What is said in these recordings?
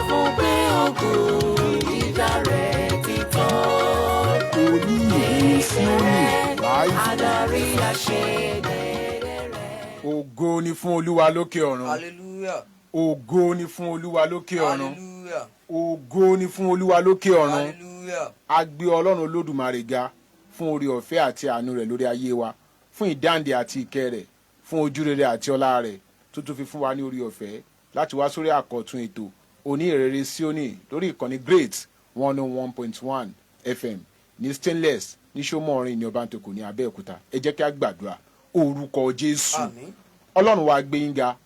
Fún pé ogun jíjà rẹ̀ ti tán. Oníhìnrere Síónì live. Adarí àṣedédé rẹ̀. Ògo ni fún Olúwa lókè ọ̀run. Hallelujah. Ògo ni fún Olúwa lókè ọ̀run. Hallelujah. Ògo ni fún Olúwa lókè ọ̀run. Hallelujah. A gbé Ọlọ́run Olódùmarè ga fún oore ọ̀fẹ́ àti àánú rẹ̀ lórí ayé wa, fún ìdáǹdè àti ìkẹ́ rẹ̀, fún ojúrere àti ọlá rẹ̀ tó tún fi fún wa ní oore ọ̀fẹ́ láti wá sórí àkọ́tún ètò Oníhìnrere Síónì lórí ìkànnì Great 101.1 FM ní Stainless ní Sómọ́rin ní Ọbàntòkò ní Abẹ́òkúta. Ẹ jẹ́ kí a gbàdúrà. Orúkọ Jésù. Àmín. Ọlọ́run wa, gbé yín ga,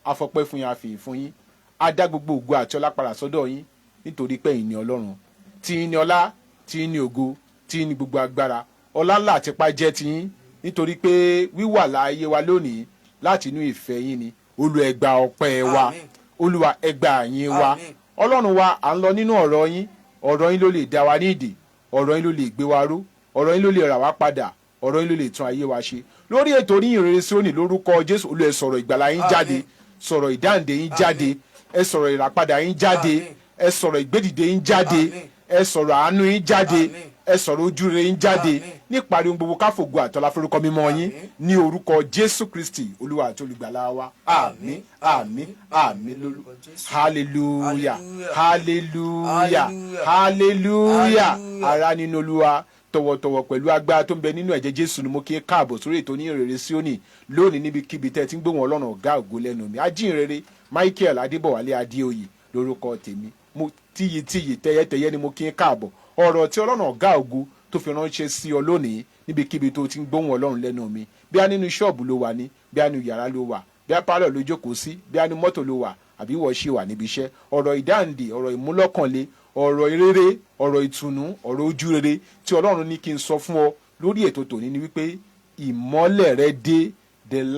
afọpẹ́ fún yín, àfìyìn fún yín, a dá gbogbo ògo àti ọlá padà sọ́dọ̀ yín, nítorí pé ẹ̀yin ni Ọlọ́run. Tí yín ni ọlá, tí yín ni ògo, tí yín ni gbogbo agbára, ọlá ńlá àti ipá jẹ́ ti yín, nítorí pé wíwà láàyè wa lónìí láti inú ìfẹ́ yín ni. Olúwa, ẹ gba ọpẹ́ wa. Àmín. Olúwa, ẹ gba ìyìn wa. Àmín. Ọlọ́run wa, à ń lọ nínú ọ̀rọ̀ yín. Ọ̀rọ̀ yín ló lè dá wa ní ìdè, ọ̀rọ̀ yín ló lè gbé wa ró, ọ̀rọ̀ yín ló lè rà wá padà, ọ̀rọ̀ yín ló lè tún ayé wa ṣe. Lórí ètò Oníhìnrere Síónì, lórúkọ Jésù, Olúwa, ẹ sọ̀rọ̀ ìgbàlà yín jáde. Àmín. Sọ̀rọ̀ ìdáǹdè yín jáde. Ẹ sọ̀rọ̀ ìràpadà yín jáde. Àmín. Ẹ sọ̀rọ̀ ìgbédìde yín jáde. Àmín. Ẹ sọ̀rọ̀ àánú yín jáde. Àmín. Ẹ sọ̀rọ̀ ojúrere yín jáde. Àmín. Níparí ohun gbogbo, káfògo àtọ́lá forúkọ mímọ́ yín. Àmín. Ní orúkọ Jésù Kristi, Olúwa àti Olùgbàlà wa, àmín, àmín, àmín lórúkọ. Jésù. Hallelujah. Hallelujah. Hallelujah. Hallelujah. Hallelujah. Ará nínú Olúwa, tọ̀wọ̀tọ̀wọ̀ pẹ̀lú agbára tó ń bẹ nínú ẹ̀jẹ̀ Jésù ni mo kí káàbọ̀ sórí ètò Oníhìnrere Síónì lónìí, níbikíbi tẹ́ ẹ ti ń gbóhùn Ọlọ́run ọ̀gá ògo lẹ́nu mi. Ajíhìnrere Michael Adébọ̀wálé Adéoyè lórúkọ tèmi. Mo tíyì tíyì, tẹ́yẹ́tẹ́yẹ́ ni mo kí káàbọ̀. Ọ̀rọ̀ tí Ọlọ́run ọ̀gá ògo tó fi ránṣẹ́ sí ọ lónìí, níbikíbi tó ti ń gbóhùn Ọlọ́run lẹ́nu mi, bí a nínú ṣọ́ọ̀bù ló wà ní, bí a nínú yàrá ló wà, bí a pálọ̀ ló jókòó sí, bí a ní mọ́tò ló wà, àbí wọ́n ṣì wà níbi iṣẹ́, ọ̀rọ̀ ìdáǹdè, ọ̀rọ̀ ìmúlọ́kànlé, ọ̀rọ̀ ìrere, ọ̀rọ̀ ìtùnú, ọ̀rọ̀ ojúrere tí Ọlọ́run ní kí n sọ fún ọ lórí ètò tòní ni wípé ìmọ́lẹ̀ rẹ dé.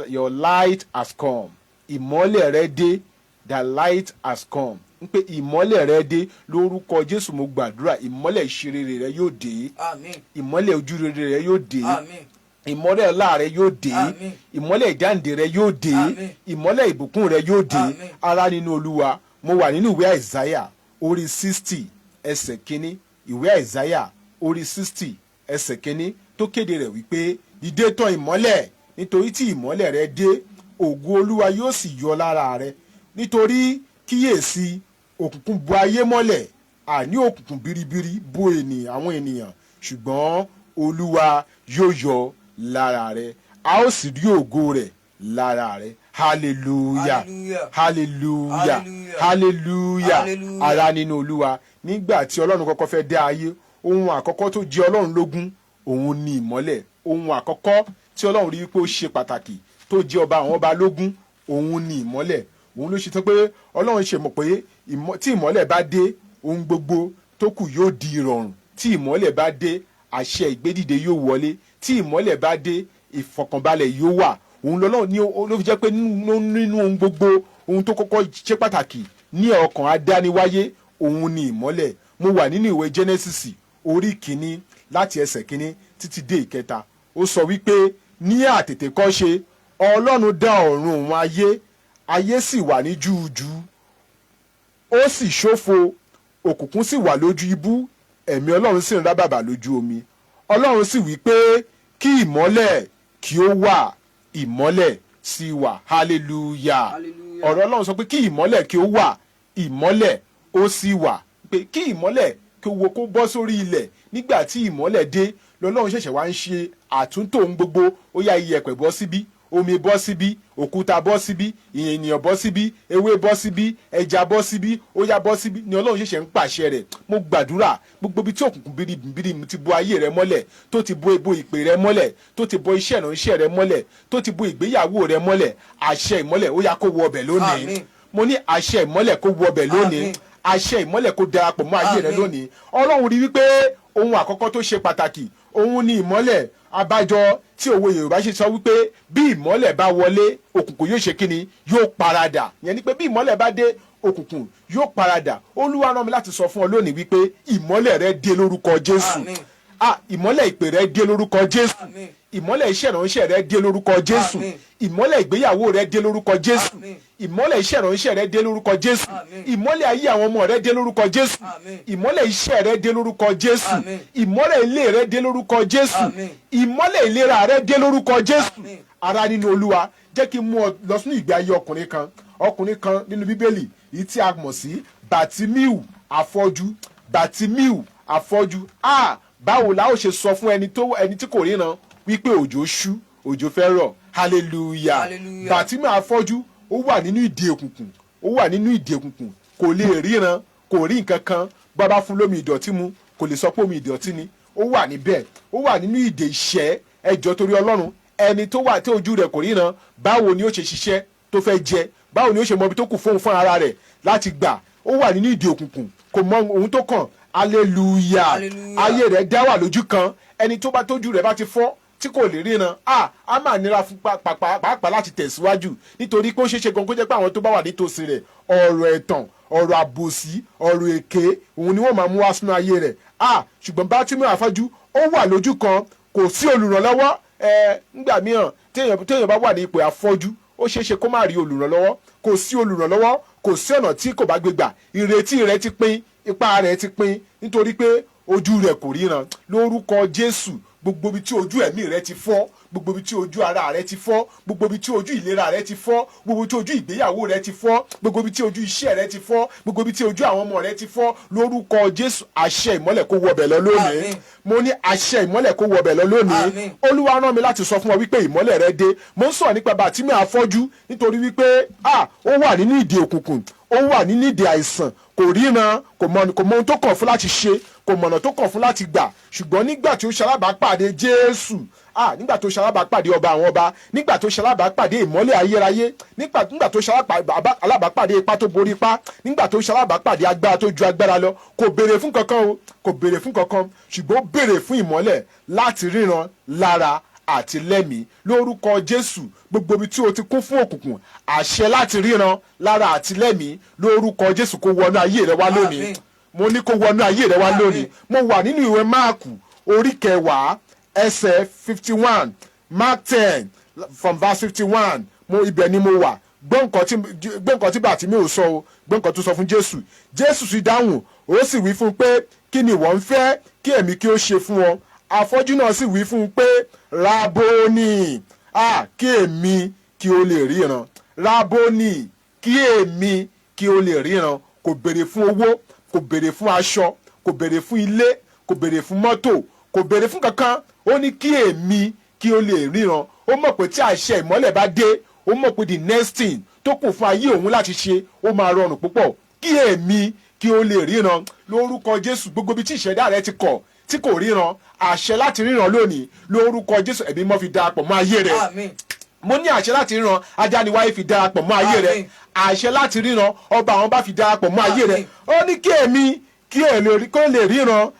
Your light has come. Ìmọ́lẹ̀ rẹ dé. The light has come. Ń pé ìmọ́lẹ̀ rẹ dé. Lórúkọ Jésù, mo gbàdúrà, ìmọ́lẹ̀ ìṣerere rẹ yóò dé. Àmín. Ìmọ́lẹ̀ ojúrere rẹ yóò dé. Àmín. Ìmọ́lẹ̀ ọlá rẹ yóò dé. Àmín. Ìmọ́lẹ̀ ìdáǹdè rẹ yóò dé. Àmín. Ìmọ́lẹ̀ ìbùkún rẹ yóò dé. Àmín. Ará nínú Olúwa, mo wà nínú ìwé Àìsáyà orí 60 ẹsẹ̀ 1. Ìwé Àìsáyà orí 60 ẹsẹ̀ 1 tó kéde rẹ̀ wípé, "Dìde, tàn ìmọ́lẹ̀, nítorí tí ìmọ́lẹ̀ rẹ dé, ògo Olúwa yóò sì yọ lára rẹ. Nítorí kíyèsí, òkùnkùn bo ayé mọ́lẹ̀, àní òkùnkùn biribiri bo ènìyàn, àwọn ènìyàn, ṣùgbọ́n Olúwa yóò yọ lára rẹ, a ó sì rí ògo rẹ̀ lára rẹ." Hallelujah. Hallelujah. Hallelujah. Hallelujah. Hallelujah. Hallelujah. Ará nínú Olúwa, nígbà tí Ọlọ́run kọ́kọ́ fẹ́ dá ayé, ohun àkọ́kọ́ tó jẹ Ọlọ́run lógún, òun ni ìmọ́lẹ̀. Ohun àkọ́kọ́ tí Ọlọ́run rí pé ó ṣe pàtàkì tó jẹ ọba àwọn ọba lógún, òun ni ìmọ́lẹ̀. Òun ló ṣe tó pé Ọlọ́run ṣe mọ̀ pé tí ìmọ́lẹ̀ bá dé, ohun gbogbo tó kù yóò di ìrọ̀rùn. Tí ìmọ́lẹ̀ bá dé, àṣẹ ìgbédìde yóò wọlé. Tí ìmọ́lẹ̀ bá dé, ìfọ̀kànbalẹ̀ yóò wà. Òun lọ́lọ́run ní ló fi jẹ́ pé nínú ohun gbogbo, ohun tó kọ́kọ́ ṣe pàtàkì ní ọkàn adániwáyé, òun ni ìmọ́lẹ̀. Mo wà nínú ìwé Genesis orí 1, láti ẹsẹ̀ 1 títí dé 3. Ó sọ wípé, "Ní àtètèkọ́ṣe, Ọlọ́run dá ọ̀run òun ayé. Ayé sì wà ní júújú, ó sì ṣófo, òkùnkùn sì wà lójú ibú, ẹ̀mí Ọlọ́run sì ń rábàbà lójú omi. Ọlọ́run sì wí pé, 'Kí ìmọ́lẹ̀ kí ó wà,' ìmọ́lẹ̀ sì wà." Hallelujah. Hallelujah. Ọ̀rọ̀ Ọlọ́run sọ pé kí ìmọ́lẹ̀ kí ó wà, ìmọ́lẹ̀ ó sì wà. Pé kí ìmọ́lẹ̀ kí ó wo kó bọ́ sórí ilẹ̀. Nígbà tí ìmọ́lẹ̀ dé, lọ́lọ́run ṣẹ̀ṣẹ̀ wá ń ṣe àtúntò ohun gbogbo. Ó yá, iyẹ̀pẹ̀ bọ́ síbí, omi bọ́ síbí, òkúta bọ́ síbí, ènìyàn bọ́ síbí, ewé bọ́ síbí, ẹja bọ́ síbí, ó yá, bọ́ síbí, ni Ọlọ́run ṣẹ̀ṣẹ̀ ń pàṣẹ rẹ̀. Mo gbàdúrà, gbogbo ibi tí òkùnkùn biribiri ti bo ayé rẹ mọ́lẹ̀, tó ti bo ebo ìpè rẹ mọ́lẹ̀, tó ti bo iṣẹ́ ìránṣẹ́ rẹ mọ́lẹ̀, tó ti bo ìgbéyàwó rẹ mọ́lẹ̀, àṣẹ ìmọ́lẹ̀, ó yá, kó wọ ọbẹ̀ lónìí. Àmín. Mo ní àṣẹ ìmọ́lẹ̀ kó wọ ọbẹ̀ lónìí. Àmín. Àṣẹ ìmọ́lẹ̀ kó darapọ̀ mọ́ ayé rẹ Àmín. lónìí. Ọlọ́run rí wípé ohun àkọ́kọ́ tó ṣe pàtàkì, òun ni ìmọ́lẹ̀. Abájọ tí òwe Yorùbá ṣe sọ wípé bí ìmọ́lẹ̀ bá wọlé, òkùnkùn yóò ṣe kíni? Yóò paradà. Yẹn ni pé bí ìmọ́lẹ̀ bá dé, òkùnkùn yóò paradà. Olúwa rán mi láti sọ fún ọ lónìí wípé ìmọ́lẹ̀ rẹ dé lórúkọ Jésù. Àmín. Ah, ìmọ́lẹ̀ ìpè rẹ dé lórúkọ Jésù. Àmín. Ìmọ́lẹ̀ iṣẹ́ ìránṣẹ́ rẹ dé lórúkọ Jésù. Àmín. Ìmọ́lẹ̀ ìgbéyàwó rẹ dé lórúkọ Jésù. Àmín. Ìmọ́lẹ̀ iṣẹ́ ìránṣẹ́ rẹ dé lórúkọ Jésù. Àmín. Ìmọ́lẹ̀ ayé àwọn ọmọ rẹ dé lórúkọ Jésù. Àmín. Ìmọ́lẹ̀ iṣẹ́ rẹ dé lórúkọ Jésù. Àmín. Ìmọ́lẹ̀ ilé rẹ dé lórúkọ Jésù. Àmín. Ìmọ́lẹ̀ ìlera rẹ dé lórúkọ Jésù. Àmín. Ará nínú Olúwa, jẹ́ kí n mú ọ lọ sínú ìgbé ayé ọkùnrin kan, ọkùnrin kan nínú Bíbélì yìí tí a mọ̀ sí Bàtímíù afọ́jú. Bàtímíù afọ́jú. A báwo la ó ṣe sọ fún ẹni tó ẹni tí kò ríran wípé òjò ṣú, òjò fẹ́ rọ̀? Hallelujah. Hallelujah. Bàtímíù afọ́jú, ó wà nínú ìdè òkùnkùn, ó wà nínú ìdè òkùnkùn, kò lè ríran, kò rí nǹkan kan. Bàbá fún lómi ìdọ̀tí mu, kò lè sọ pé omi ìdọ̀tí ni. Ó wà níbẹ̀, ó wà nínú ìdè ìṣẹ́. Ẹjọ́, torí Ọlọ́run, ẹni tó wà tí ojú rẹ̀ kò ríran, báwo ni ó ṣe ṣiṣẹ́ tó fẹ́ jẹ? Báwo ni ó ṣe mọ ibi tó kù fóun fún ara rẹ̀ láti gbà? Ó wà nínú ìdè òkùnkùn, kò mọ ohun tó kàn. Hallelujah. Hallelujah. Ayé rẹ̀ dá wà lójú kan. Ẹni tó bá tójú rẹ̀ bá ti fọ́ tí kò lè ríran, a máa nira fún pàápàá láti tẹ̀síwájú, nítorí pé ó ṣeé ṣe gan kó jẹ́ pé àwọn tó bá wà nítòsí rẹ̀, ọ̀rọ̀ ẹ̀tàn, ọ̀rọ̀ àbòsí, ọ̀rọ̀ èké, òun ni wọ́n máa mú wá sínú ayé rẹ̀. Ṣùgbọ́n Bátímíù afọ́jú, ó wà lójú kan, kò sí olùrànlọ́wọ́. Ẹ ńgbà mìíràn, téèyàn bá wà ní ipò afọ́jú, ó ṣeé ṣe kó má rí olùrànlọ́wọ́. Kò sí olùrànlọ́wọ́, kò sí ọ̀nà tí kò bá gbé gbà. Ìrètí rẹ̀ ti pin, ipá rẹ̀ ti pin, nítorí pé ojú rẹ̀ kò ríran. Lórúkọ Jésù, gbogbo ibi tí ojú ẹ̀mí rẹ ti fọ́, gbogbo ibi tí ojú ara rẹ ti fọ́, gbogbo ibi tí ojú ìlera rẹ ti fọ́, gbogbo ibi tí ojú ìgbéyàwó rẹ ti fọ́, gbogbo ibi tí ojú iṣẹ́ rẹ ti fọ́, gbogbo ibi tí ojú àwọn ọmọ rẹ ti fọ́, lórúkọ Jésù, àṣẹ ìmọ́lẹ̀ kó wọbẹ̀ lọ lónìí. Àmín. Mo ní àṣẹ ìmọ́lẹ̀ kó wọbẹ̀ lọ lónìí. Àmín. Olúwa rán mi láti sọ fún ọ wípé ìmọ́lẹ̀ rẹ dé. Mo ń sọ̀rọ̀ nípa Bàtímì afọ́jú, nítorí wípé ó wà nínú ìdè òkùnkùn, ó wà nínú ìdè àìsàn, kò ríran, kò mọ ohun tó kàn fún láti ṣe, kò mọ̀nà tó kàn fún láti gbà. Ṣùgbọ́n nígbà tí ó ṣalábàápàdé Jésù, nígbà tó ṣalábàápàdé ọba àwọn ọba, nígbà tó ṣalábàápàdé ìmọ́lẹ̀ ayérayé, nígbà tó ṣalábàápàdé ipá tó borí ipá, nígbà tó ṣalábàápàdé agbára tó ju agbára lọ, kò béèrè fún kankan o, kò béèrè fún kankan, ṣùgbọ́n ó béèrè fún ìmọ́lẹ̀ láti ríran lára àti lẹ́mìí. Lórúkọ Jésù, gbogbo ibi tí o ti kún fún òkùnkùn, àṣẹ láti ríran lára àti lẹ́mìí, lórúkọ Jésù, kó wọnú ayé rẹ wá lónìí. Àmín. Mo ní kó wọnú ayé rẹ wá Àmín. lónìí. Mo wà nínú ìwé Máàkù orí 10, ẹsẹ̀ 51, Mark 10 from verse 51. Mo ibẹ̀ ni mo wà. Gbọ́ nǹkan tí Bàtímíù sọ o, gbọ́ nǹkan tó sọ fún Jésù. Jésù sì dáhùn, ó sì wí fún un pé, "Kí ni ìwọ ń fẹ́ kí èmi kí ó ṣe fún ọ?" Afọ́jú náà sì wí fún un pé, "Rábónì, kí èmi kí ó lè ríran." Rábónì, kí èmi kí ó lè ríran. Kò béèrè fún owó, kò béèrè fún aṣọ, kò béèrè fún ilé, kò béèrè fún mọ́tò, kò béèrè fún kankan. Ó ní kí èmi kí ó lè ríran. Ó mọ̀ pé tí àṣẹ ìmọ́lẹ̀ bá dé, ó mọ̀ pé the next thing tó kù fún ayé òun láti ṣe, ó máa rọrùn púpọ̀. Kí èmi kí ó lè ríran. Lórúkọ Jésù, gbogbo ibi tí ìṣẹ̀dá rẹ ti kọ̀ tí kò ríran, àṣẹ láti ríran lónìí, lórúkọ Jésù, ẹ̀mí mọ́ fi darapọ̀ mọ́ ayé rẹ. Àmín. Mo ní àṣẹ láti ríran, adániwáyé fi darapọ̀ mọ́ ayé rẹ. Àmín. Àṣẹ láti ríran, ọba àwọn bá fi darapọ̀ mọ́ ayé rẹ. Àmín. Ó ní kí èmi kí ẹ kó lè ríran.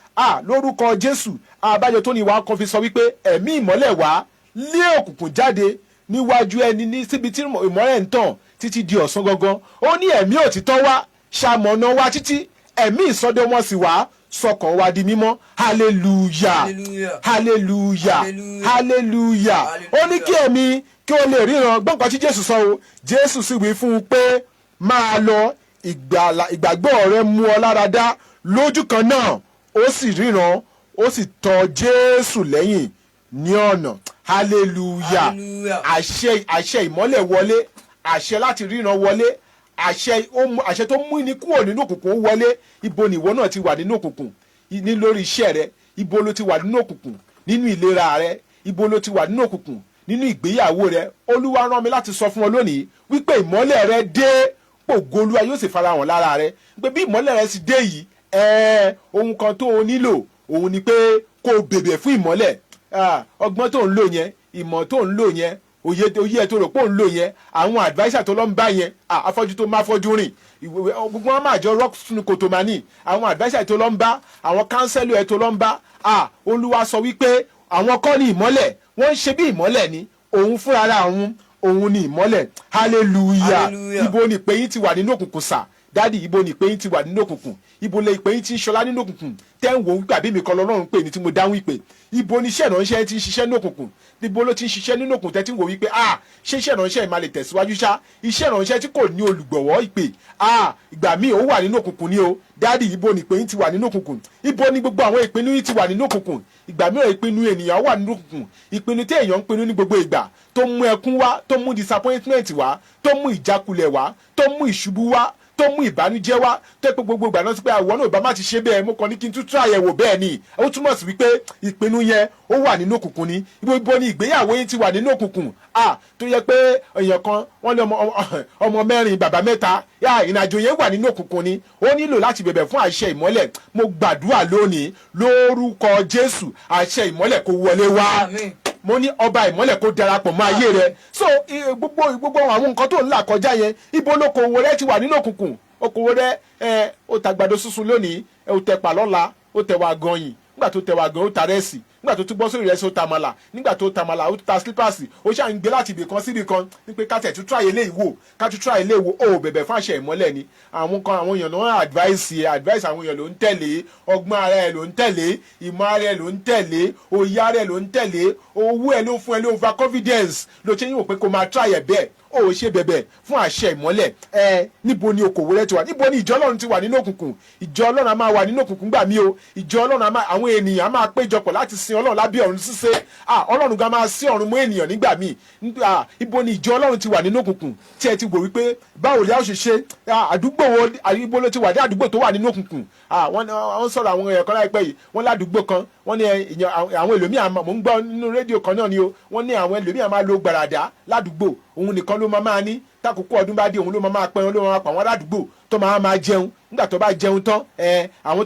Lórúkọ Jésù, àbájọ tó ní ìwà kan fi sọ wípé ẹ̀mí ìmọ́lẹ̀ wá lé òkùnkùn jáde níwájú ẹni ní síbi tí ìmọ́lẹ̀ ń tàn títí di ọ̀sán gangan. Ó ní ẹ̀mí òtítọ́ wá ṣamọ̀nà wa títí, ẹ̀mí ìsọdọmọ sì wá sọkàn wa di mímọ́. Hallelujah. Hallelujah. Hallelujah. Hallelujah. Hallelujah. Ó ní kí èmi kí o lè ríran. Gbọ́n nǹkan tí Jésù sọ o. Jésù sì wí fún un pé, "Máa lọ, ìgbàgbọ́ rẹ mú ọ lára dá." Lójú kan náà, ó sì ríran, ó sì tọ̀ Jésù lẹ́yìn ní ọ̀nà. Hallelujah. Hallelujah. Àṣẹ ìmọ́lẹ̀ wọlé, àṣẹ láti ríran wọlé, àṣẹ tó mú ní kúrò nínú òkùnkùn ó wọlé. Ibo ni ìwọ náà ti wà nínú òkùnkùn ní lórí iṣẹ́ rẹ? Ibo ló ti wà nínú òkùnkùn nínú ìlera rẹ? Ibo ló ti wà nínú òkùnkùn nínú ìgbéyàwó rẹ? Olúwa rán mi láti sọ fún ọ lónìí wípé ìmọ́lẹ̀ rẹ dé, ògo Olúwa yóò sì farahàn lára rẹ. Pé bí ìmọ́lẹ̀ rẹ sì dé yìí, ohun kan tó o nílò òun ni pé kó o bèbè fún ìmọ́lẹ̀. Ọgbọ́n tó ń lò yẹn, ìmọ̀ tó ń lò yẹn, òye ẹ̀ tó rò pé òun lò yẹn, àwọn adviser tó lọ ń bá yẹn, afọ́jú tó má fọ́jú rìn, gbogbo wọn máa jọ rock sínú kòtò máa ní. Àwọn adviser tó lọ ń bá, àwọn counselor ẹ̀ tó lọ ń bá, Olúwa sọ wípé àwọn kọ́ ní ìmọ́lẹ̀. Wọ́n ń ṣe bí ìmọ́lẹ̀ ni, òun fúnra ra òun, òun ni ìmọ́lẹ̀. Hallelujah. Hallelujah. Ibo ni ìpè yín ti wà nínú òkùnkùn sà? Daddy, ibo ni ìpè yín ti wà nínú òkùnkùn? Ibo lè ìpè yín ti ń ṣọlá nínú òkùnkùn, tẹ́ ń wò ó gbà bí mi kan lọ́lọ́run pè ní tí mo dáhùn ìpè? Ibo ni iṣẹ́ ìránṣẹ́ ti ń ṣiṣẹ́ nínú òkùnkùn? Ibo ló ti ń ṣiṣẹ́ nínú òkùnkùn tẹ́ ti ń wò wípé, ah, ṣé iṣẹ́ ìránṣẹ́ yìí máa lè tẹ̀síwájú ṣá? Iṣẹ́ ìránṣẹ́ tí kò ní olùgbọ̀wọ́ ìpè, ah, ìgbà míì ó wà nínú òkùnkùn ni o. Daddy, ibo ni ìpè yín ti wà nínú òkùnkùn? Ibo ni gbogbo àwọn ìpinnu yín ti wà nínú òkùnkùn? Ìgbà mìíràn, ìpinnu ènìyàn wà nínú òkùnkùn. Ìpinnu tí èèyàn ń pinnu ní gbogbo ìgbà tó mú ẹkún wá, tó mú disappointment wá, tó mú ìjákulẹ̀ wá, tó mú ìṣubú wá, tó mú ìbànújẹ́ wá, tó pé gbogbo ìgbà náà sí pé àwọn náà bá má ti ṣe bẹ́ẹ̀, mo kàn ní kí n tún tún àyẹ̀wò bẹ́ẹ̀ ni, ó túmọ̀ sí wípé ìpinnu yẹn ó wà nínú òkùnkùn ni. Ibo ni ìgbéyàwó yín ti wà nínú òkùnkùn? Ah, tó yẹ pé èèyàn kan wọ́n ní ọmọ mẹ́rin, bàbá mẹ́ta yá, ìrìnàjò yẹn wà nínú òkùnkùn ni. Ó nílò láti bẹ̀bẹ̀ fún àṣẹ ìmọ́lẹ̀. Mo gbàdúrà lónìí lórúkọ Jésù, àṣẹ ìmọ́lẹ̀ kó wọlé wá. Àmín. Mo ní ọba ìmọ́lẹ̀ kó darapọ̀ mọ́ ayé rẹ. So gbogbo àwọn nǹkan tó ń là kọjá yẹn, ibo lókoòwò rẹ ti wà nínú òkùnkùn? Okòwò rẹ, ẹ ó tàgbàdo sísun lónìí, ẹ ó tẹpà lọ́la, ó tẹwà gànyìn. Nígbà tó tẹwà gan, ó ta rẹ́sì. Nígbà tó tún bọ́ sórí rẹ́sì, ó ta màlà. Nígbà tó ta màlà, ó ta slippers. Ó ṣáà ń gbé láti ibì kan síbì kan ní pé ká tẹ̀ tún try eléyìí wò, ká tún try eléyìí wò. Ó bẹ̀bẹ̀ fún àṣẹ ìmọ́lẹ̀ ni. Àwọn kan, àwọn èèyàn náà advice ẹ, advice àwọn èèyàn ló ń tẹ̀lé, ọgbọ́n ara ẹ ló ń tẹ̀lé, ìmọ̀ ara ẹ ló ń tẹ̀lé, òye ara ẹ ló ń tẹ̀lé, owó ẹ ló fún ẹ ló over confidence ló ṣe ń wò pé kó máa try ẹ bẹ́ẹ̀. Ó ṣe bẹ̀bẹ̀ fún àṣẹ ìmọ́lẹ̀ ẹ. Níbo ni okòwò rẹ ti wà? Níbo ni ìjọ Ọlọ́run ti wà nínú òkùnkùn? Ìjọ Ọlọ́run a máa wà nínú òkùnkùn gbà mí o. Ìjọ Ọlọ́run a máa, àwọn ènìyàn a máa péjọpọ̀ láti sin Ọlọ́run lábẹ́ ọ̀run ṣíṣe. Ah, Ọlọ́run gan máa sí ọ̀run mọ́ ènìyàn nígbà míì. Ah, ibo ni ìjọ Ọlọ́run ti wà nínú òkùnkùn tí ẹ ti wò wípé báwo ni a ó ṣe ṣe? Ah, àdúgbò wo, ibo ló ti wà ní àdúgbò tó wà nínú òkùnkùn? Ah, wọ́n sọ̀rọ̀ àwọn èèyàn kan láìpẹ́ yìí, wọ́n ládùúgbò kan, wọ́n ní àwọn ẹlòmíì, mò ń gbọ́ nínú rédíò kan náà ni o, wọ́n ní àwọn ẹlòmíì máa lo gbàràdá ládùúgbò. Òun nìkan ló máa ní tákòókò ọdún bá dé, òun ló máa pẹran, ló máa pa àwọn aládùúgbò tó máa jẹun. Nígbà tó bá jẹun tán ẹ, àwọn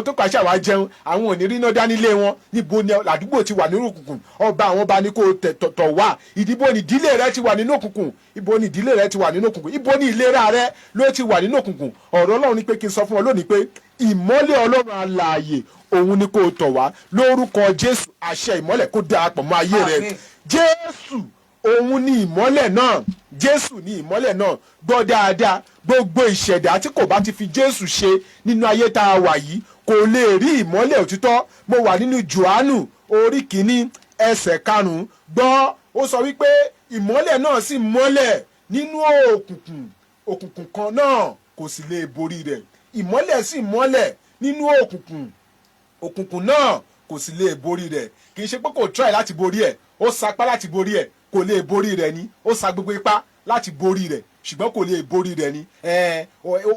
tó kù àṣà wá jẹun, àwọn ò ní rí iná dání lé wọn. Níbo ni ládùúgbò ti wà nínú òkùnkùn? Ọba àwọn ọba ní kò tọ̀ wá. Ìdìbò ni ìdílé rẹ ti wà nínú òkùnkùn? Ibo ni ìdílé rẹ ti wà nínú òkùnkùn? Ibo ni ìlera rẹ ló ti wà nínú òkùnkùn? Ọ̀rọ̀ Ọlọ́run ní pé kí n sọ fún ọ lónìí pé ìmọ́lẹ̀ Ọlọ́run alààyè, òun ni kò tọ̀ wá. Lórúkọ Jésù, àṣẹ ìmọ́lẹ̀ kó darapọ̀ mọ́ ayé rẹ. Àmín. Jésù, òun ni ìmọ́lẹ̀ náà. Jésù ni ìmọ́lẹ̀ náà. Gbọ́ dáadáa, gbogbo ìṣẹ̀dá tí kò bá ti fi Jésù ṣe nínú ayé tá a wà yìí kò lè rí ìmọ́lẹ̀ òtítọ́. Mo wà nínú Jòhánù orí 1, ẹsẹ̀ 5. Gbọ́, ó sọ wípé ìmọ́lẹ̀ náà sì mọ́lẹ̀ nínú òkùnkùn, òkùnkùn kan náà kò sì lè borí rẹ̀. Ìmọ́lẹ̀ sì mọ́lẹ̀ nínú òkùnkùn, òkùnkùn náà kò sì lè borí rẹ̀. Kì í ṣe pé kò try láti borí ẹ̀. Ó sapá láti borí ẹ̀, kò lè borí rẹ̀ ni. Ó sa gbogbo ipá láti borí rẹ̀, ṣùgbọ́n kò lè borí rẹ̀ ni. Ẹ̀ẹ́n,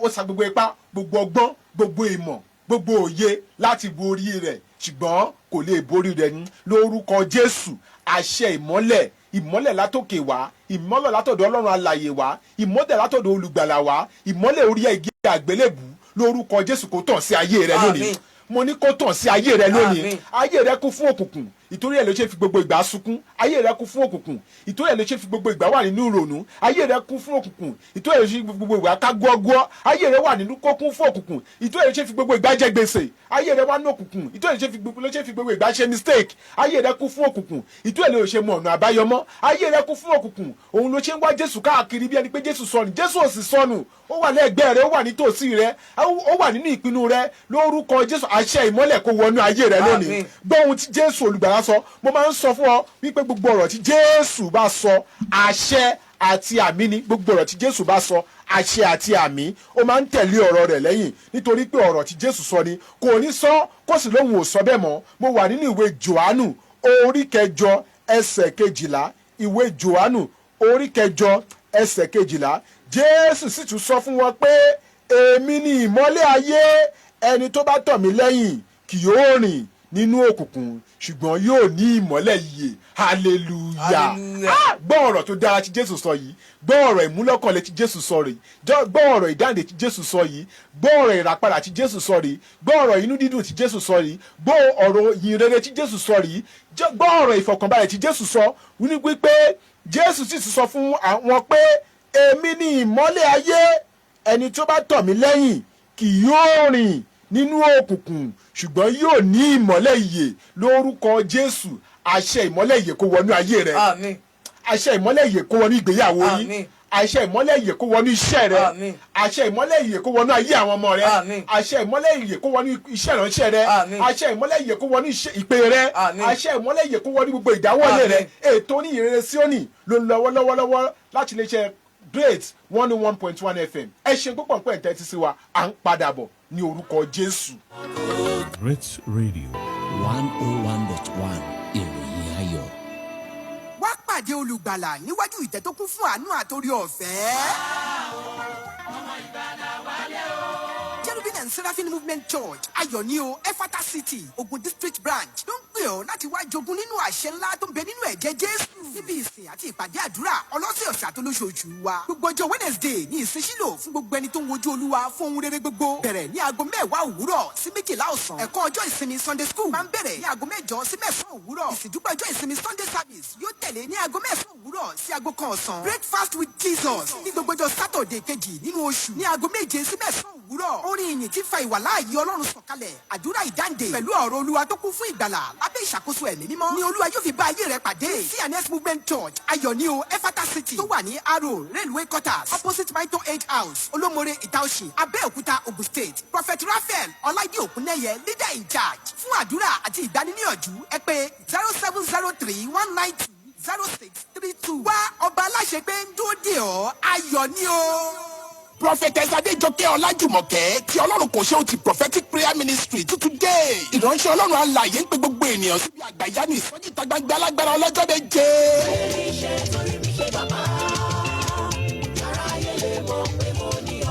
ó sa gbogbo ipá, gbogbo ọgbọ́n, gbogbo ìmọ̀, gbogbo òye láti borí rẹ̀, ṣùgbọ́n kò lè borí rẹ̀ ni. Lórúkọ Jésù, àṣẹ ìmọ́lẹ̀, ìmọ́lẹ̀ látòkè wá, ìmọ́lẹ̀ látọ̀dọ̀ Ọlọ́run alàyè wá, ìmọ́lẹ̀ látọ̀dọ̀ olùgbàlà wá, ìmọ́lẹ̀ orí igi àgbélébù, lórúkọ Jésù, kó tàn sí ayé rẹ lónìí. Àmín. Mo ní kó tàn sí ayé rẹ lónìí. Àmín. Ayé rẹ kún fún òkùnkùn, ìtorí ẹ̀ ló ṣe fi gbogbo ìgbà sunkún. Ayé rẹ kún fún òkùnkùn, ìtorí ẹ̀ ló ṣe fi gbogbo ìgbà wà nínú ìrònú. Ayé rẹ kún fún òkùnkùn, ìtorí ẹ̀ ló ṣe fi gbogbo ìgbà ká gbọ́gbọ́. Ayé rẹ wà nínú kó kún fún òkùnkùn, ìtorí ẹ̀ ló ṣe fi gbogbo ìgbà jẹ gbèsè. Ayé rẹ wà nínú òkùnkùn, ìtorí ẹ̀ ló ṣe fi gbogbo ìgbà ṣe mistake. Ayé rẹ kún fún òkùnkùn, ìtorí ẹ̀ ló ṣe mọ ọ̀nà àbáyọ mọ́. Ayé rẹ kún fún òkùnkùn, òun ló ṣe ń wá Jésù káàkiri bí ẹni pé Jésù sọnù. Jésù ò sì sọnù. Ó wà lẹ́gbẹ̀ẹ́ rẹ, ó wà nítòsí rẹ, ó wà nínú ìpinnu rẹ. Lórúkọ Jésù, àṣẹ ìmọ́lẹ̀ kó wọnú ayé rẹ lónìí. Àmín. Gbọ́ ohun tí Jésù olùgbàlà sọ. Mo máa ń sọ fún ọ wípé gbogbo ọ̀rọ̀ tí Jésù bá sọ, àṣẹ àti àmín ni. Gbogbo ọ̀rọ̀ tí Jésù bá sọ, àṣẹ àti àmín, ó máa ń tẹ̀lé ọ̀rọ̀ rẹ̀ lẹ́yìn, nítorí pé ọ̀rọ̀ tí Jésù sọ ni, kò ní sọ kó sì lóhùn ò sọ bẹ́ẹ̀ mọ́. Mo wà nínú ìwé Jòhánù orí 8, ẹsẹ̀ 12. Ìwé Jòhánù orí 8, ẹsẹ̀ 12. Jésù sì tún sọ fún wọn pé, "Èmi ni ìmọ́lẹ̀ ayé. Ẹni tó bá tọ̀ mí lẹ́yìn kì yóò rìn nínú òkùnkùn, ṣùgbọ́n yóò ní ìmọ́lẹ̀ ìyè." Hallelujah. Hallelujah. Ah, gbọ́ ọ̀rọ̀ tó dára tí Jésù sọ yìí. Gbọ́ ọ̀rọ̀ ìmúlọ́kànlé tí Jésù sọ rèé. Gbọ́ ọ̀rọ̀ ìdáǹdè tí Jésù sọ yìí. Gbọ́ ọ̀rọ̀ ìràpadà tí Jésù sọ rèé. Gbọ́ ọ̀rọ̀ inú dídùn tí Jésù sọ rèé. Gbọ́ ọ̀rọ̀ ìyìnrere tí Jésù sọ rèé. Gbọ́ ọ̀rọ̀ ìfọ̀kànbalẹ̀ tí Jésù sọ ní wípé Jésù sì sọ fún àwọn pé, "Èmi ni ìmọ́lẹ̀ ayé. Ẹni tó bá tọ̀ mí lẹ́yìn kì yóò rìn nínú òkùnkùn, ṣùgbọ́n yóò ní ìmọ́lẹ̀ ìyè." Lórúkọ Jésù, àṣẹ ìmọ́lẹ̀ ìyè kó wọnú ayé rẹ. Àmín. Àṣẹ ìmọ́lẹ̀ ìyè kó wọnú ìgbéyàwó yín. Àmín. Àṣẹ ìmọ́lẹ̀ ìyè kó wọnú iṣẹ́ rẹ. Àmín. Àṣẹ ìmọ́lẹ̀ ìyè kó wọnú ayé àwọn ọmọ rẹ. Àmín. Àṣẹ ìmọ́lẹ̀ ìyè kó wọnú iṣẹ́ ìránṣẹ́ rẹ. Àmín. Àṣẹ ìmọ́lẹ̀ ìyè kó wọnú ìpè rẹ. Àmín. Àṣẹ ìmọ́lẹ̀ ìyè kó wọnú gbogbo ìdáwọ́lé rẹ. Àmín. Ètò Oníyìnrere Síónì ló ń lọ lọ́wọ́lọ́wọ́ láti iléeṣẹ́ Great 101.1 FM. Ẹ ṣe púpọ̀ pẹ́ tẹ́tí sí wa. À ń padà bọ̀ ní orúkọ Jésù. Great Radio. 101.1 ìròyìn ayọ̀. Wá pàdé olùgbàlà níwájú ìtẹ́ tó kún fún àánú àtòrí ọ̀fẹ́. Cherubim and Seraphim Movement Church, Ayọ̀ní Efata City, Ogun District Branch ló ń pè ọ́ láti wá jogún nínú àṣẹ ńlá tó ń bẹ nínú ẹ̀jẹ̀ Jésù. Níbi ìsìn àti ìpàdé àdúrà ọlọ́sẹ̀ọ̀sẹ̀ àtolóṣooṣù wa. Gbogbo ọjọ́ Wednesday ní ìsìn sílò fún gbogbo ẹni tó ń wojú Olúwa fún ohun rere gbogbo. Bẹ̀rẹ̀ ní aago 10 òwúrọ̀ sí 12 ọ̀sán. Ẹ̀kọ́ ọjọ́ ìsinmi Sunday school máa ń bẹ̀rẹ̀ ní aago 8 sí 9 òwúrọ̀. Ìsìndúpẹ́ ọjọ́ ìsinmi Sunday service yóò tẹ̀lé ní aago 9 òwúrọ̀ sí aago 1 ọ̀sán. Breakfast with Jesus ní gbogbo ọjọ́ Saturday kejì nínú oṣù ní aago 7 sí 9 òwúrọ̀. Orin ìyìn tí fa ìwàláàyè Ọlọ́run sọ̀kalẹ̀, àdúrà ìdáǹdè pẹ̀lú ọ̀rọ̀ Olúwa tó kún fún ìgbàlà lábẹ́ ìṣàkóso Ẹ̀mí Mímọ́ ni Olúwa yóò fi bá ayé rẹ pàdé. C&S Movement Church, Ayọ̀ní o Efata City, tó wà ní Aro Railway Quarters, opposite Mito Age House, Olómore, Ìtaòsì, Abẹ́òkúta, Ogun State. Prophet Raphael Ọláìdí Òkúnẹ́yẹ, leader in charge. Fún àdúrà àti ìgbaniníyànjú, ẹ pè 07031920632. Wá, ọba aláṣẹ pé ń dúró dè ọ́. Ayọ̀ ni o. Prophetess Adéjọkẹ́ Ọlájùmọ̀kẹ́ tí Ọlọ́run kò ṣe ó ti Prophetic Prayer Ministry tuntun dé. Ìránṣẹ́ Ọlọ́run alààyè ń pe gbogbo ènìyàn síbi àgbàyanu ìsọjí ìta gbangba alágbára ọlọ́jọ́ 7. Iṣẹ́ torí mi ṣe bàbá. Aráyé lè mọ̀ pé mo ní ọ.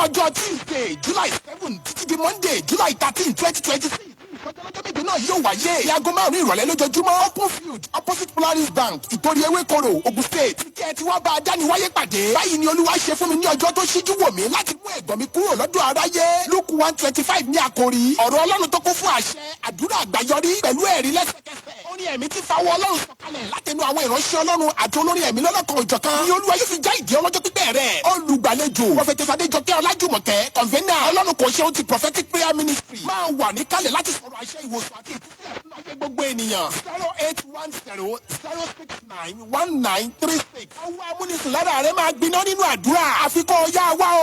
Ọjọ́ Tuesday, July 7 títí di Monday, July 13, 2026, ìsọjí ọlọ́jọ́ 7 náà yóò wáyé ní aago 5 ìrọ̀lẹ́ lójoojúmọ́. Open field, opposite Polaris Bank, Ìtorí Ewékoro, Ogun State. Kí ẹ ti wá bá a dání wáyé pàdé. Báyìí ni Olúwa ṣe fún mi ní ọjọ́ tó ṣíjú wò mí láti mú ẹ̀gbọ́n mi kúrò lọ́dọ̀ aráyé. Luke 1:25 ní àkòrí. Ọ̀rọ̀ Ọlọ́run tó kún fún àṣẹ, àdúrà àgbáyọrí pẹ̀lú ẹ̀rí lẹ́sẹ̀kẹsẹ̀. Orin ẹ̀mí tí fawọ́ Ọlọ́run sọ̀kalẹ̀ látẹnu àwọn ìránṣẹ́ Ọlọ́run àti olórin ẹ̀mí lọ́lọ́kan òjọ̀kan ni Olúwa yóò fi já ìdí ọlọ́jọ́ pípẹ́ rẹ̀. Olùgbàlejò, Prophetess Adéjọkẹ́ Ọlájùmọ̀kẹ́, convener, Ọlọ́run kò ṣe ó ti Prophetic Prayer Ministry, máa wà níkàlẹ̀ láti sọ̀rọ̀ àṣẹ ìwòsàn àti ìtúsílẹ̀ fún ayé gbogbo ènìyàn. 08100691936. Ọwọ́ amúnisìn lára rẹ̀ máa gbiná nínú àdúrà. Àfikún ọ̀yá wa o.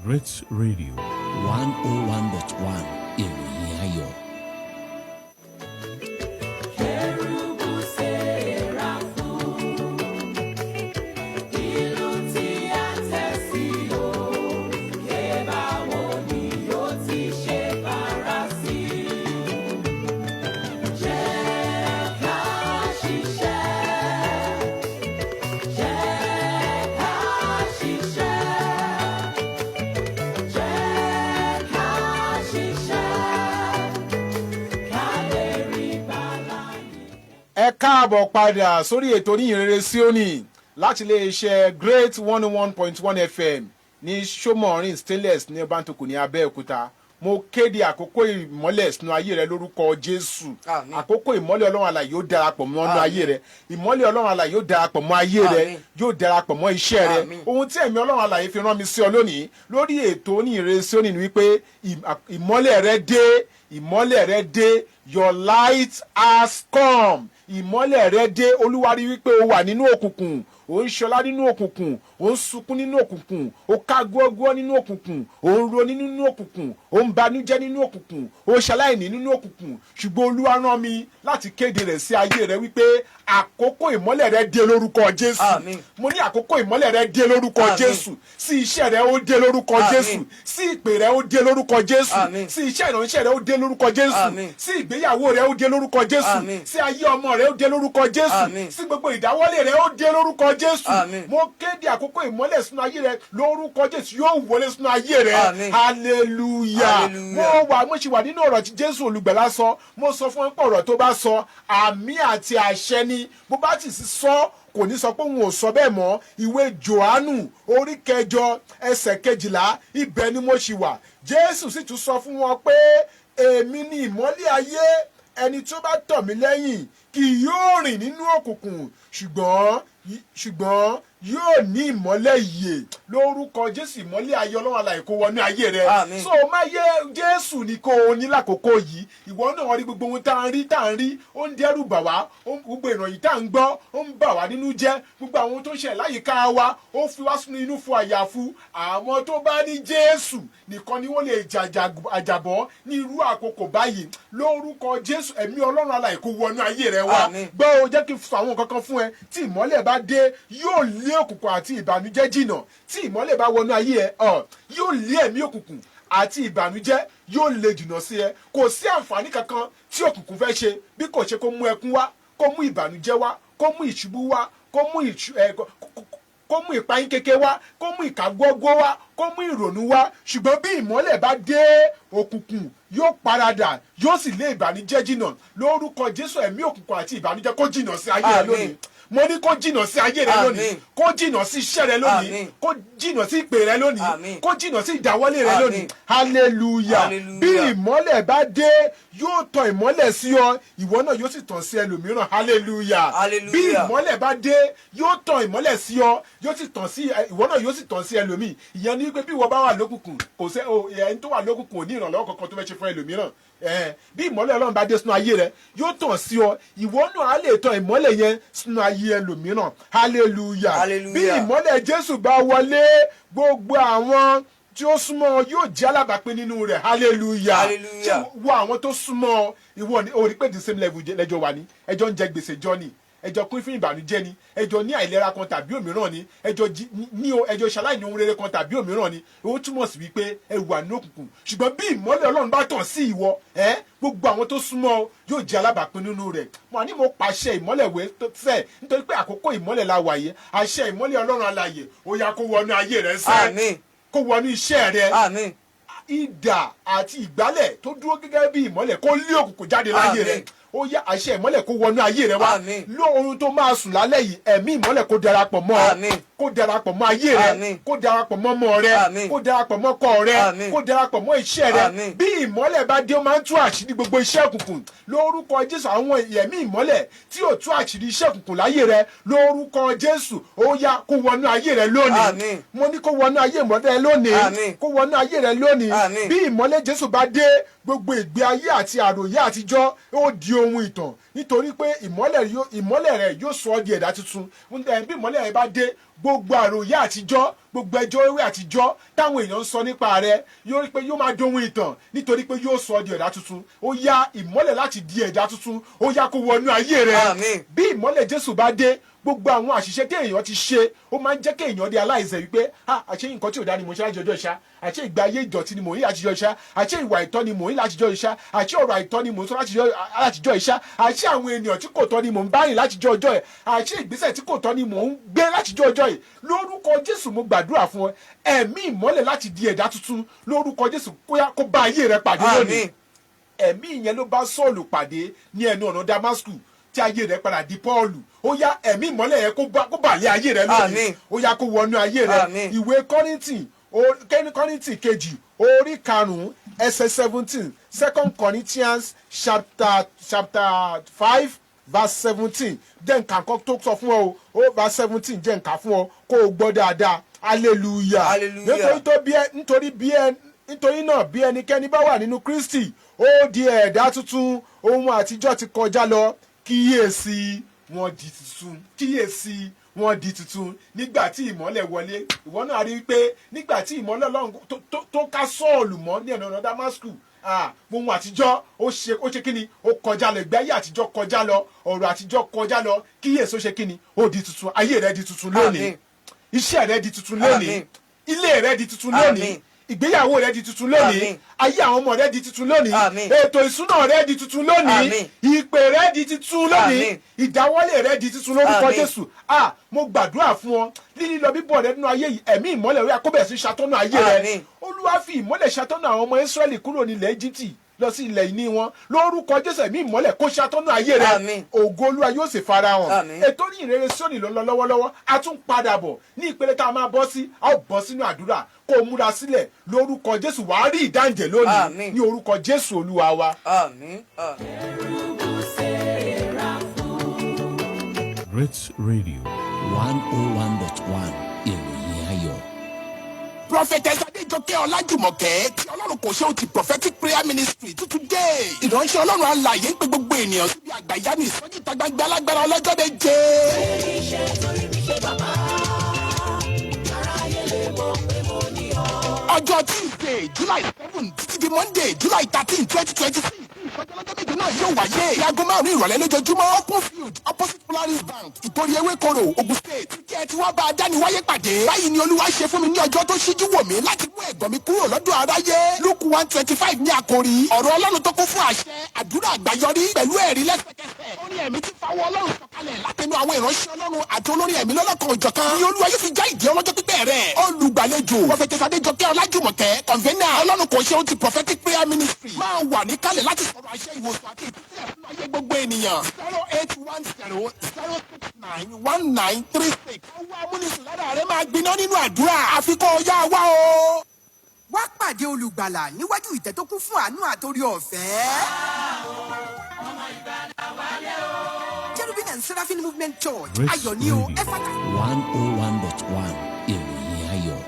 Great Radio. 101.1 ìròyìn ayọ̀. Kérúbù Séráfù, ìlú tí a tẹ̀ sí òkè, báwo ni yóò ti ṣe bára sí? Jẹ́ ká ṣiṣẹ́, jẹ́ ká ṣiṣẹ́, jẹ́ ká ṣiṣẹ́, ká lè rí bàlá yìí. Ẹ káàbọ̀ padà sórí ètò Oníyìnrere Síónì láti iléeṣẹ́ Great 101.1 FM ní Sọmọrin Stainless ní Ọbántòkù ní Abẹ́òkúta. Mo kéde àkókò ìmọ́lẹ̀ sínú ayé rẹ lórúkọ Jésù. Àmín. Àkókò ìmọ́lẹ̀ Ọlọ́run alààyè yóò darapọ̀ mọ́ ọ́nú ayé rẹ. Ìmọ́lẹ̀ Ọlọ́run alààyè yóò darapọ̀ mọ́ ayé rẹ. Àmín. Yóò darapọ̀ mọ́ iṣẹ́ rẹ. Àmín. Ohun tí ẹ̀mí Ọlọ́run alààyè fi rán mi sí ọ lónìí lórí ètò Oníyìnrere Síónì ni wípé ìmọ́lẹ̀ rẹ dé, ìmọ́lẹ̀ rẹ dé. Your light has come. Ìmọ́lẹ̀ rẹ dé. Olúwa rí wípé o wà nínú òkùnkùn, ò ń ṣọlá nínú òkùnkùn, ò ń sunkún nínú òkùnkùn, ó ká gbọ́gbọ́ nínú òkùnkùn, ò ń ronú nínú òkùnkùn, ò ń banújẹ́ nínú òkùnkùn, ó ṣaláìní nínú òkùnkùn. Ṣùgbọ́n Olúwa rán mi láti kéde rẹ̀ sí ayé rẹ wípé àkókò ìmọ́lẹ̀ rẹ dé lórúkọ Jésù. Àmín. Mo ní àkókò ìmọ́lẹ̀ rẹ dé lórúkọ Àmín. Jésù. Sí iṣẹ́ rẹ, ó dé lórúkọ Àmín. Jésù. Sí ìpè rẹ, ó dé lórúkọ Jésù. Àmín. Sí iṣẹ́ ìránṣẹ́ rẹ, ó dé lórúkọ Jésù. Àmín. Sí ìgbéyàwó rẹ, ó dé lórúkọ Jésù. Àmín. Sí ayé ọmọ rẹ, ó dé lórúkọ Jésù. Àmín. Sí gbogbo ìdáwọ́lé rẹ, ó dé lórúkọ Jésù. Àmín. Mo kéde àkókò ìmọ́lẹ̀ sínú ayé rẹ lórúkọ Jésù. Yóò wọlé sínú ayé rẹ. Àmín. Hallelujah. Hallelujah. Mo wà, mo sì wà nínú ọ̀rọ̀ tí Jésù olùgbàlà sọ. Mo sọ fún ẹ pé ọ̀rọ̀ tó bá sọ, àmì àti àṣẹ ni. Bó bá sì sí sọ, kò ní sọ pé òun ò sọ bẹ́ẹ̀ mọ́. Ìwé Johannu orí 8 ẹsẹ̀ 12, ibẹ̀ ni mo ṣì wà. Jésù sì tún sọ fún wọn pé, "Èmi ni ìmọ́lẹ̀ ayé. Ẹni tó bá tọ̀ mí lẹ́yìn Kì yóò rìn nínú òkùnkùn, ṣùgbọ́n yóò ní ìmọ́lẹ̀ ìyè. Lórúkọ Jésù, ìmọ́lẹ̀ ayé Ọlọ́run alààyè kó wọnú ayé rẹ. Àmín. So má yẹ Jésù ní kó o ní lákòókò yìí. Ìwọ náà rí gbogbo ohun tá à ń rí, ó ń dẹ́rù bà wá. Gbogbo ìròyìn tá à ń gbọ́, ó ń bà wá nínú jẹ́. Gbogbo àwọn ohun tó ń ṣẹlẹ̀ láyìíká wa, ó fi wá sínú inú fún àyàfu. Àwọn tó bá ní Jésù nìkan ni wọ́n lè jàjà àjàbọ́ ní irú àkókò báyìí. Lórúkọ Jésù, ẹ̀mí Ọlọ́run alààyè kó wọnú ayé rẹ wá. Àmín. Gbọ́ o, jẹ́ kí n sọ àwọn nǹkan kan fún ẹ. Tí ìmọ́lẹ̀ bá dé, yóò lé òkùnkùn àti ìbànújẹ́ jìnà. Tí ìmọ́lẹ̀ bá wọnú ayé ẹ ọ, yóò lé ẹ̀mí òkùnkùn àti ìbànújẹ́, yóò lè jìnà sí ẹ. Kò sí àǹfààní kankan tí òkùnkùn fẹ́ ṣe bí kò ṣe kó mú ẹkún wá, kó mú ìbànújẹ́ wá, kó mú ìṣubú wá, kó mú ìṣú ẹ kó- kó- kó mú ìpayín kéke wá, kó mú ìkágbọ́gbọ́ wá, kó mú ìrònú wá. Ṣùgbọ́n bí ìmọ́lẹ̀ bá dé, òkùnkùn yóò paradà, yóò sì lé ìbànújẹ́ jìnà. Lórúkọ Jésù, ẹ̀mí òkùnkùn àti ìbànújẹ́ kó jìnà sí ayé rẹ Àmín. lónìí. Mo ní kó jìnà sí ayé rẹ lónìí. Àmín. Kó jìnà sí iṣẹ́ rẹ lónìí. Àmín. Kó jìnà sí ìpè rẹ lónìí. Àmín. Kó jìnà sí ìdáwọ́lé rẹ lónìí. Àmín. Hallelujah. Hallelujah. Bí ìmọ́lẹ̀ bá dé, yóò tàn ìmọ́lẹ̀ sí ọ, ìwọ náà yóò sì tàn sí ẹlòmíràn. Hallelujah. Hallelujah. Bí ìmọ́lẹ̀ bá dé, yóò tàn ìmọ́lẹ̀ sí ọ, yóò sì tàn sí ìwọ náà, yóò sì tàn sí ẹlòmíì. Ìyẹn ní pé bí ìwọ bá wà lókùnkùn, kò sẹ́ o ẹni tó wà lókùnkùn ò ní ìrànlọ́wọ́ kankan tó fẹ́ ṣe fún ẹlòmíràn. Bí ìmọ́lẹ̀ Ọlọ́run bá dé sínú ayé rẹ, yóò tàn sí ọ, ìwọ náà á lè tàn ìmọ́lẹ̀ yẹn sínú ayé ẹlòmíràn. Hallelujah. Hallelujah. Bí ìmọ́lẹ̀ Jésù bá wọlé, gbogbo àwọn tí ó súnmọ́ ọ yóò jẹ́ alábàápín nínú rẹ̀. Hallelujah. Hallelujah. Ṣé wo àwọn tó súnmọ́ ọ, ìwọ ni o rí pé the same level lẹ́jọ́ wà ní, ẹjọ́ ń jẹ gbèsè jọ ni, ẹjọ́ kún fún ìbànújẹ́ ni, ẹjọ́ ní àìlera kan tàbí òmíràn ni, ẹjọ́ ní o ẹjọ́ ṣaláìní ohun rere kan tàbí òmíràn ni, ó túmọ̀ sí wípé ẹ wà ní òkùnkùn. Ṣùgbọ́n bí ìmọ́lẹ̀ Ọlọ́run bá tàn sí ìwọ ẹ, gbogbo àwọn tó súnmọ́ ọ yóò jẹ́ alábàápín nínú rẹ̀. Mo ní mo pàṣẹ ìmọ́lẹ̀ wé tó fẹ́, nítorí pé àkókò ìmọ́lẹ̀ la wà yìí. Àṣẹ ìmọ́lẹ̀ Ọlọ́run alààyè, ó yá, kó wọnú ayé rẹ sẹ́. Àmín. Kó wọnú iṣẹ́ rẹ. Àmín. Idà àti ìgbálẹ̀ tó dúró gẹ́gẹ́ bí ìmọ́lẹ̀, kó lé òkùnkùn jáde láyé rẹ. Àmín. Ó yá, àṣẹ ìmọ́lẹ̀ kó wọnú ayé rẹ wá. Àmín. Ló ohun tó máa sùn lálẹ́ yìí, ẹ̀mí ìmọ́lẹ̀ kó darapọ̀ mọ́ ọ. Àmín. Kó darapọ̀ mọ́ ayé rẹ. Àmín. Kó darapọ̀ mọ́ ọmọ rẹ. Àmín. Kó darapọ̀ mọ́ ọkọ rẹ. Àmín. Kó darapọ̀ mọ́ iṣẹ́ rẹ. Àmín. Bí ìmọ́lẹ̀ bá dé, ó máa ń tú àṣírí gbogbo iṣẹ́ òkùnkùn. Lórúkọ Jésù, àwọn ẹ̀mí ìmọ́lẹ̀ tí ò tú àṣírí iṣẹ́ òkùnkùn láyé rẹ, lórúkọ Jésù, ó yá, kó wọnú ayé rẹ lónìí. Àmín. Mo ní kó wọnú ayé ìmọ́lẹ̀ lónìí. Àmín. Kó wọnú ayé rẹ lónìí. Àmín. Bí ìmọ́lẹ̀ Jésù bá dé, gbogbo ìgbé ayé àti àròyé àtijọ́ ó di ohun ìtàn, nítorí pé ìmọ́lẹ̀ rẹ̀ yóò sọ ọ́ di ẹ̀dá tuntun. Bí ìmọ́lẹ̀ rẹ̀ bá dé, gbogbo àròyé àtijọ́, gbogbo ẹjọ́ ewé àtijọ́ táwọn èèyàn ń sọ nípa rẹ̀, yóò rí pé yóò máa dohun ìtàn, nítorí pé yóò sọ ọ́ di ẹ̀dá tuntun. Ó yá, ìmọ́lẹ̀ láti di ẹ̀dá tuntun, ó yá, kó wọnú ayé rẹ̀. Àmín. Bí ìmọ́lẹ̀ Jésù bá dé, gbogbo àwọn àṣìṣe tí èèyàn ti ṣe, ó máa ń jẹ́ kí èèyàn di aláìsẹ̀ wípé, ah, àṣé nǹkan tí ò dá ni mò ń ṣe láti ọjọ́ ìṣá, àṣé ìgbé ayé ìdọ̀tí ni mò ń yí láti ọjọ́ ìṣá, àṣé ìwà àìtọ́ ni mò ń yí láti ọjọ́ ìṣá, àṣé ọ̀rọ̀ àìtọ́ ni mò ń sọ láti ọjọ́ ìṣá, àṣé àwọn ènìyàn tí kò tọ́ ni mò ń bá rìn láti ọjọ́ ẹ̀, àṣé ìgbésẹ̀ tí kò tọ́ ni mò ń gbé láti ọjọ́ ẹ̀. Lórúkọ Jésù, mo gbàdúrà fún ọ, ẹ̀mí ìmọ́lẹ̀ láti di ẹ̀dá tuntun, lórúkọ Jésù, kó yá, kó bá ayé rẹ pàdé lónìí. Àmín. Ẹ̀mí ìyẹn ló bá Sọ́ọ̀lù pàdé ní ẹnu ọ̀nà Damasku tí ayé rẹ̀ padà di Pọ́ọ̀lù. Ó yá, ẹ̀mí ìmọ́lẹ̀ yẹn kó bà lé ayé rẹ̀ lónìí. Àmín. Ó yá, kó wọnú ayé rẹ̀. Àmín. Ìwé Kọ́ríńtì Kọ́ríńtì kejì, orí 5, ẹsẹ̀ 17, Second Corinthians chapter 5 verse 17. Jẹ́ nǹkan kan tó sọ fún ọ o, ó verse 17, jẹ́ nǹkan fún ọ kó o gbọ́ dáadáa. Hallelujah. Hallelujah. Nítorí tó bí ẹ nítorí bí ẹ nítorí náà, bí ẹnikẹ́ni bá wà nínú Kristi, ó di ẹ̀dá tuntun. Ohun àtijọ́ ti kọjá lọ, kíyèsí, wọ́n di tuntun. Kíyèsí, wọ́n di tuntun. Nígbà tí ìmọ́lẹ̀ wọlé, ìwọ náà rí i pé nígbà tí ìmọ́lẹ̀ Ọlọ́run tó ká Sọ́ọ̀lù mọ́ ní ẹ̀nà ọ̀nà Damasku, ohun àtijọ́ ó ṣe kíni? Ó kọjá lọ. Ìgbé ayé àtijọ́ kọjá lọ, ọ̀rọ̀ àtijọ́ kọjá lọ, kíyèsí, ó ṣe kíni? Ó di tuntun. Ayé rẹ di tuntun lónìí. Àmín. Iṣẹ́ rẹ di tuntun lónìí. Àmín. Ilé rẹ di tuntun lónìí. Àmín. Ìgbéyàwó rẹ di tuntun lónìí. Àmín. Ayé àwọn ọmọ rẹ di tuntun lónìí. Àmín. Ètò ìsúná rẹ di tuntun lónìí. Àmín. Ìpè rẹ di tuntun lónìí. Àmín. Ìdáwọ́lé rẹ di tuntun lórúkọ Àmín. Jésù. Ah, mo gbàdúrà fún ọ, lílọ bíbọ̀ rẹ nínú ayé yìí, ẹ̀mí ìmọ́lẹ̀ rẹ kó bẹ̀rẹ̀ sí ṣàtọ́nà ayé rẹ. Àmín. Olúwa fi ìmọ́lẹ̀ ṣàtọ́nà àwọn ọmọ Ísírẹ́lì kúrò ní ilẹ̀ Íjíbítì lọ sí ilẹ̀ ìní wọn. Lórúkọ Jésù, ẹ̀mí ìmọ́lẹ̀ kó ṣàtọ́nà ayé rẹ. Àmín. Ògo Olúwa yóò sì farahàn. Àmín. Ètò ní ìrere sóní ló ń lọ lọ́wọ́lọ́wọ́. A tún padà bọ̀ ní ìpele tá a máa bọ́ sí, a ó bọ́ sínú àdúrà. Kó o múra sílẹ̀. Lórúkọ Jésù, wàá rí ìdáǹjẹ̀ lónìí. Àmín. Ní orúkọ Jésù Olúwa wa. Àmín. Àmín. Kérúbù Séráfù. Great Radio. 101.1 ìròyìn ayọ̀. Prophetess Adéjọkẹ́ Ọlájùmọ̀kẹ́ tí Ọlọ́run kò ṣe ó ti Prophetic Prayer Ministry tuntun dé. Ìránṣẹ́ Ọlọ́run alààyè ń pe gbogbo ènìyàn síbi àgbàyanu ìsọjí ìta gbangba alágbára ọlọ́jọ́ méje. Iṣẹ́ torí mi ṣe bàbá, aráyé lè mọ̀ pé mo ní ọ. Ọjọ́ Tuesday, July 7 títí di Monday, July 13, 2026, ìsọjí ọlọ́jọ́ méje náà yóò wáyé. Aago 5 ìrọ̀lẹ́ lójoojúmọ́, Open Field, opposite Polaris Bank, Ìtorí Ewékoro, Ogun State. Kí ẹ ti wá bá a dáni wáyé pàdé. Báyìí ni Olúwa ṣe fún mi ní ọjọ́ tó ṣíjú wò mí láti mú ẹ̀gàn mi kúrò lọ́dọ̀ aráyé. Luke 1:25 ní àkòrí. Ọ̀rọ̀ Ọlọ́run tó kún fún àṣẹ, àdúrà àgbáyọrí pẹ̀lú ẹ̀rí lẹ́sẹ̀kẹsẹ̀. Orin ẹ̀mí ti fawọ́ Ọlọ́run sọ̀kalẹ̀ látẹnu àwọn ìránṣẹ́ Ọlọ́run àti olórin ẹ̀mí lọ́lọ́kan òjọ̀kan. Ní Olúwa yóò fi já ìdí ọlọ́jọ́ pípẹ́ rẹ̀. Olùgbàlejò, Prophetess Adéjọkẹ́ Ọlájùmọ̀kẹ́, convener, Ọlọ́run kò ṣe ohun ti Prophetic Prayer Ministry. Máa wà níkàlẹ̀ láti sọ̀rọ̀ àṣẹ ìwòsàn àti ìtúsílẹ̀ fún ayé gbogbo ènìyàn. 08100691936. Ọwọ́ amúnisìn lára rẹ̀ máa gbiná nínú àdúrà. Àfikún ọyá wa o. Wá pàdé olùgbàlà níwájú ìtẹ́ tó kún fún àánú àtòrí ọ̀fẹ́. Cherubim and Seraphim Movement Church, Great ayọ̀ ní o, Radio. Ẹ̀fàtà. 101.1 ìròyìn ayọ̀.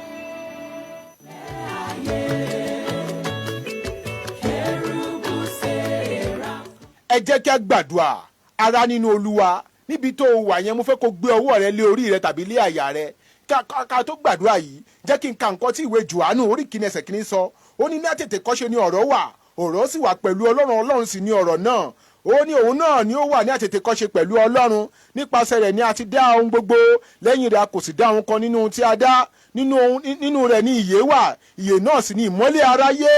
Kérúbù Séráfù. Ẹ jẹ́ kí a gbàdúrà. Ara nínú Olúwa, níbi tó o wà yẹn, mo fẹ́ kó gbé ọwọ́ rẹ lé orí rẹ tàbí lé àyà rẹ. Ká tó gbàdúrà yìí, jẹ́ kí n ka nǹkan tí ìwé Jòhánù orí 1 ẹsẹ̀ 1 sọ. Ó ní, ní àtètèkọ́ṣe ni ọ̀rọ̀ wà, ọ̀rọ̀ sì wà pẹ̀lú Ọlọ́run, Ọlọ́run sì ni ọ̀rọ̀ náà. Ó ní òun náà ni ó wà ní àtètèkọ́ṣe pẹ̀lú Ọlọ́run. Nípasẹ̀ rẹ̀ ni a ti dá ohun gbogbo, lẹ́yìn rẹ̀ a kò sì dá ohun kan nínú ohun tí a dá. Nínú rẹ̀ ni ìyè wà, ìyè náà sì ni ìmọ́lẹ̀ aráyé.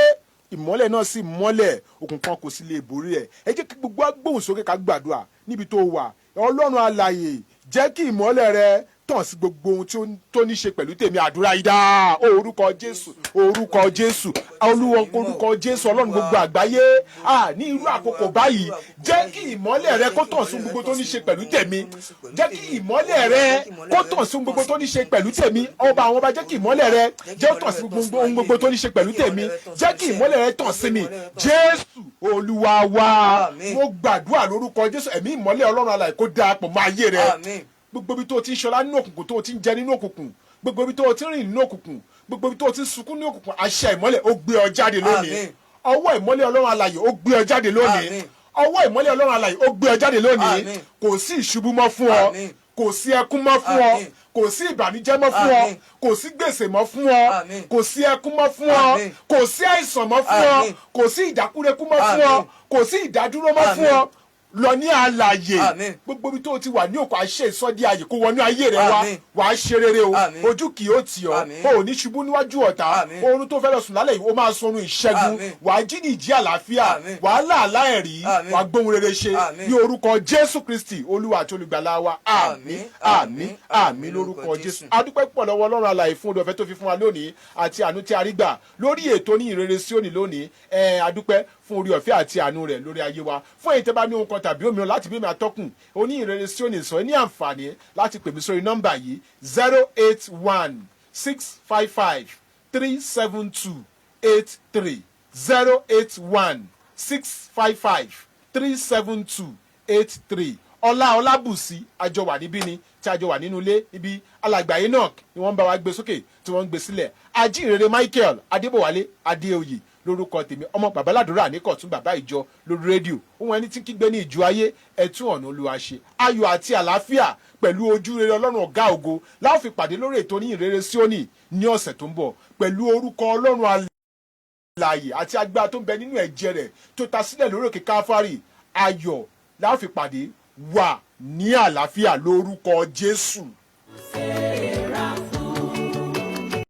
Ìmọ́lẹ̀ náà sì mọ́lẹ̀, òkùnkùn kò sì lè borí ẹ̀. Ẹ jẹ́ kí gbogbo wa gbóhùn sókè ká gbàdúrà níbi tó wà. Ọlọ́run alààyè, jẹ́ kí ìmọ́lẹ̀ rẹ tàn sí gbogbo ohun tí ó tó ní ṣe pẹ̀lú tèmi. Àdúrà yìí dá. Orúkọ Jésù, orúkọ Jésù, Olúwa, orúkọ Jésù, Ọlọ́run gbogbo àgbáyé, à ní irú àkókò báyìí, jẹ́ kí ìmọ́lẹ̀ rẹ kó tàn sí gbogbo tó ní ṣe pẹ̀lú tèmi. Jẹ́ kí ìmọ́lẹ̀ rẹ kó tàn sí gbogbo tó ní ṣe pẹ̀lú tèmi. Ọba àwọn ọba, jẹ́ kí ìmọ́lẹ̀ rẹ jẹ́ ó tàn sí gbogbo ohun gbogbo tó ní ṣe pẹ̀lú tèmi. Jẹ́ kí ìmọ́lẹ̀ rẹ tàn sí mi. Jésù Olúwa wa. Àmín. Mo gbàdúrà lórúkọ Jésù, ẹ̀mí ìmọ́lẹ̀ Ọlọ́run alààyè kó darapọ̀ mọ́ ayé rẹ. Àmín. Gbogbo ibi tó o ti ń ṣọlá nínú òkùnkùn, tó o ti ń jẹ nínú òkùnkùn, gbogbo ibi tó o ti ń rìn nínú òkùnkùn, gbogbo ibi tó o ti ń sunkún nínú òkùnkùn, àṣẹ ìmọ́lẹ̀ ó gbé ọ jáde lónìí. Àmín. Ọwọ́ ìmọ́lẹ̀ Ọlọ́run alààyè ó gbé ọ jáde lónìí. Àmín. Ọwọ́ ìmọ́lẹ̀ Ọlọ́run alààyè ó gbé ọ jáde lónìí. Àmín. Kò sí ìṣubú mọ́ fún ọ. Àmín. Kò sí ẹkún mọ́ fún ọ. Àmín. Kò sí ìbànújẹ́ mọ́ fún ọ. Àmín. Kò sí gbèsè mọ́ fún ọ. Àmín. Kò sí ẹkún mọ́ fún ọ. Àmín. Kò sí àìsàn mọ́ fún ọ. Àmín. Kò sí ìdákúrekú mọ́ fún ọ. Àmín. Kò sí ìdádúró mọ́ fún ọ. Àmín. Lọ ní àlàyé. Àmín. Gbogbo ibi tó o ti wà ní òkú, àṣẹ ìsọdí ààyè kó wọnú ayé rẹ wá. Àmín. Wàá ṣe rere o. Àmín. Ojú kì yóò tì ọ́. Àmín. O ò ní ṣubú níwájú ọ̀tá. Àmín. Oorun tó fẹ́ lọ sùn lálẹ́ yìí, ó máa sunrun ìṣẹ́gun. Àmín. Wàá jí ní ìjí àlàáfíà. Àmín. Wàá làálàá ẹ̀rí. Àmín. Wàá gbóhùn rere ṣe. Àmín. Ní orúkọ Jésù Kristi, Olúwa àti Olùgbàlà wa, àmín, àmín, àmín lórúkọ Jésù. Adúpẹ́ pọ̀ lọ́wọ́ Ọlọ́run alààyè fún oore ọ̀fẹ́ tó fi fún wa lónìí àti àánú tí a rí gbà lórí ètò ní ìrere Síónì lónìí. Ẹ adúpẹ́ fún oore ọ̀fẹ́ àti àánú rẹ̀ lórí ayé wa. Fún èyí tẹ́ bá ní ohun kan tàbí òmíràn láti bí mi, atọ́kùn oní ìrere Síónì sọ, ní àǹfààní láti pè mí sórí nọ́mbà yìí: 08165537283, 08165537283. Ọlá Ọlábùsí àjọ wà níbí ni, tí àjọ wà nínú ilé ibi. Alàgbà Enoch ni wọ́n ń bá wa gbé sókè tí wọ́n ń gbé sílẹ̀. Ajínrere Michael Adébọ̀wálé Adéoyè lórúkọ tèmi, ọmọ babaládùúrà ní kọ̀tún, bàbá ìjọ lórí rédíò, ohun ẹni tí ń kígbe ní ìjọ ayé, ẹtún ọ̀nà Olúwa ṣe. Ayọ̀ àti àlàáfíà pẹ̀lú ojú rere Ọlọ́run ọ̀gá ògo láò fi pàdé lórí ètò ní ìrere Síónì ní ọ̀sẹ̀ tó ń bọ̀, pẹ̀lú orúkọ Ọlọ́run alààyè àti agbára tó ń bẹ nínú ẹ̀jẹ̀ rẹ̀ tó ta sílẹ̀ lórí òkè Káfárì. Ayọ̀ láò fi pàdé. Wà ní àlàáfíà lórúkọ Jésù.